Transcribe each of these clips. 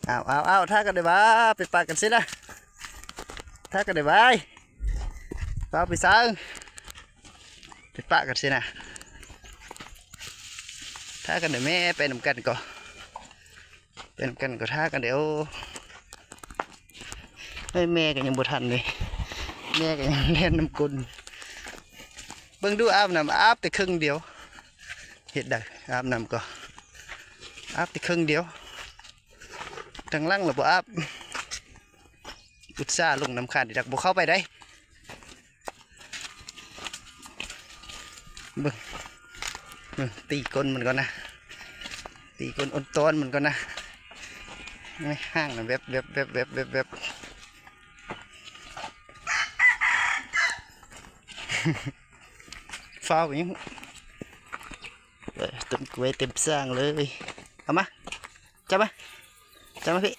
ອ້າວ ອ້າວ ອ້າວ ຖ້າກັນໄດ້ຫວາ ໄປປະກັນຊິນະ ຖ້າກັນໄດ້ຫວາຍ ເອົາໄປຊາ ໄປປະກັນຊິນະ ຖ້າກັນໄດ້ແມ່ ໄປນຳກັນກໍ ໄປນຳກັນກໍ ຖ້າກັນເດີ. ໂອ້ຍ ແມ່ກໍຍັງບໍ່ທັນເດ້ ແມ່ກໍຍັງແລ່ນນຳກົ້ນ ເບິ່ງດູ ອາບນ້ຳ ອາບແຕ່ເຄິ່ງດຽວ ເຮັດໃດ ອາບນ້ຳກໍ ອາບແຕ່ເຄິ່ງດຽວ ທາງຫຼັງລະບໍ່ອາບ ອຸດສ່າລົງນຳຄານດີດັກ ບໍ່ເຂົ້າໄປໃດ. ເບິ່ງ ເບິ່ງ ຕີກົ້ນມັນກ່ອນນະ ຕີກົ້ນອົນຕອນມັນກ່ອນນະ ນີ້ ຫາງນະ ແວັບໆໆໆໆ ຟ້າວຫຍັງ ເອີ ຕົ້ນກ້ວຍເຕັມສ້າງເລີຍ ເອົາມາ ຈັບມາ ຈັບມາພີ້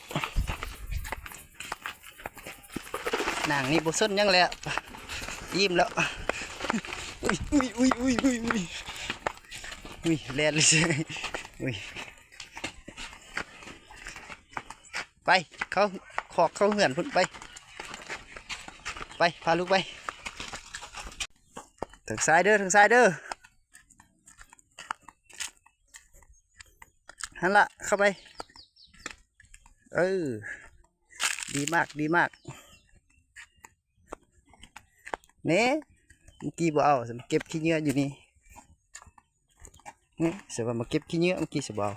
ນາງນີ້ບໍ່ສົນຫຍັງແລ້ວ ອີ່ມແລ້ວ ອຸ້ຍ ອຸ້ຍ ອຸ້ຍ ອຸ້ຍ ອຸ້ຍ ອຸ້ຍ ແລ່ນເລີຍ ອຸ້ຍ ໄປ ເຂົ້າຄອກເຂົ້າເຮືອນພຸ້ນ ໄປ ໄປ ພາລູກໄປ ທາງຊ້າຍເດີ ທາງຊ້າຍເດີ ຫັ້ນລະ ເຂົ້າໄປ ເອີ ດີມາກ ດີມາກ ແນ່ ເມື່ອກີ້ບໍ່ເອົາ ມາເກັບຂີ້ເຫຍື້ອຢູ່ນີ້ ນີ້ ສະວ່າມາເກັບຂີ້ເຫຍື້ອ ເມື່ອກີ້ສະບໍ່ເອົາ